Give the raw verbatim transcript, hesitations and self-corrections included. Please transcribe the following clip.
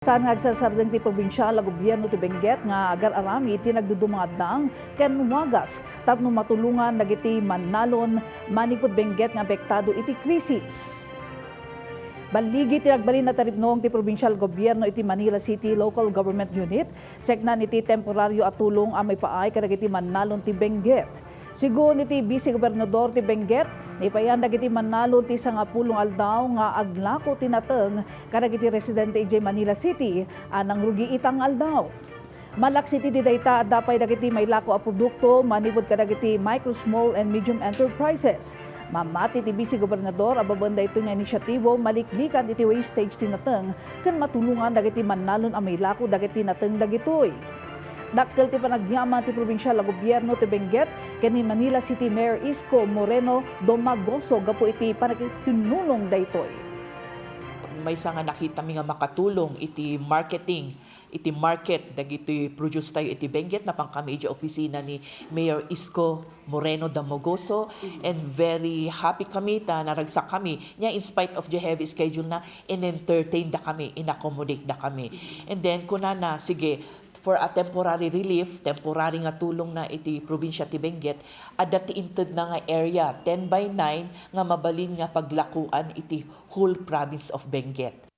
Saan nga agsarsardeng ti probinsial a gobierno ti Benguet nga agar-aramid ti nagduduma nga addang ken wagas tapno matulongan dagiti mannalon manipud Benguet nga apektado iti krisis. Balligi ti nagbalin a taripnong ti probinsial gobierno iti Manila City Local Government Unit, seknan iti temporario a tulong a maipaay kadagiti mannalon ti Benguet. Sigun iti Vice Gobernador ti Benguet, naipayan dagiti mannalon ti sangapulo nga aldaw nga aglako ti nateng kadagiti residente idiay Manila City a nangrugi ita nga aldaw. Malaksid iti dayta, adda pay dagiti mailako a produkto manipud kadagiti micro, small, and medium enterprises. Mamati ti Vice Gobernador a babaen daytoy nga inisyatibo, maliklikan iti wastage ti nateng ken matulongan dagiti mannalon a mailako dagiti nateng dagitoy. Dakkel ti panagyaman ti probinsial a gobierno ti Benguet ken ni Manila City Mayor Isko Moreno Domagoso gapu iti panakikinnunong daytoy. Maysa nga nakitami nga makatulong iti marketing, iti market dagiti produce tayo iti Benguet, napankami iti opisina ni Mayor Isko Moreno Domagoso, and very happy kami ta naragsak kami niya in spite of the heavy schedule na, in-entertain da kami, in-accommodate da kami. And then kunana, sige, for a temporary relief, temporary nga tulong na iti probinsya ti Benguet, adda ti inted na nga area, ten by nine, nga mabalin nga paglakuan iti whole province of Benguet.